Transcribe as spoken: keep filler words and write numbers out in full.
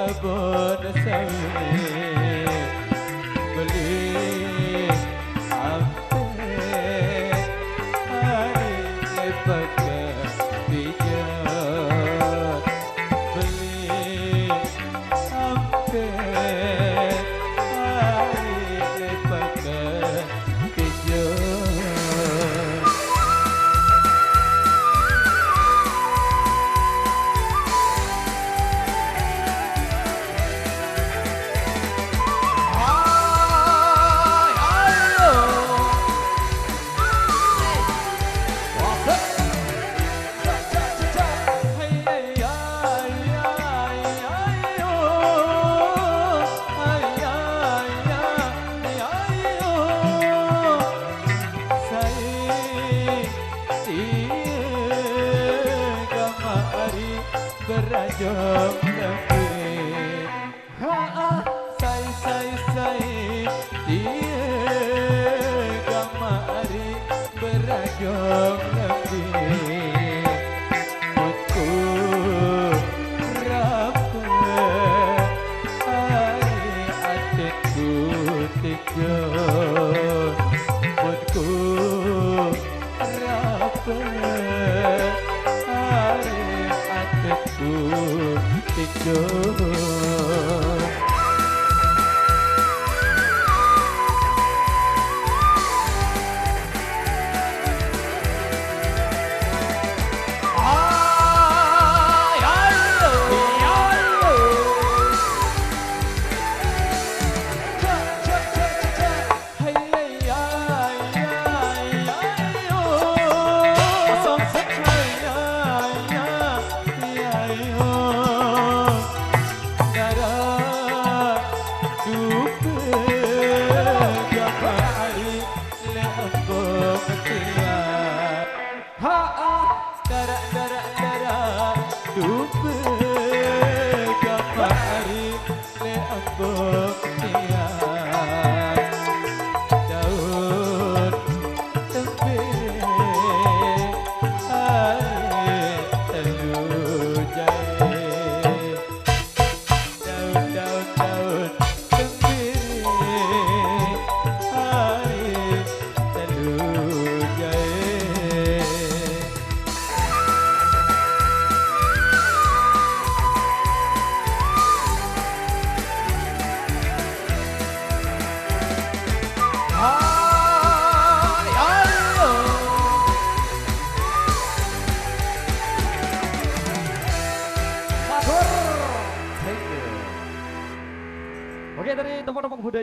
Kebon sawit beli ampe hari lepek pijat beli ampe hari lepek pijat. Berajong lembik. Haa, sai, sai, sai, tie gama ari berajong lembik. Mutku rape ari atetku tiga. Mutku rape ari atetku tiga. Haa, dara, dara, dara, dupe kamari le angkong tiang. Daun tempere, air telu jahe. Daun, daun, daun tempere, air telu jahe. Hai, ayo. Matur. Thank you. Oke, dari teman-teman budaya.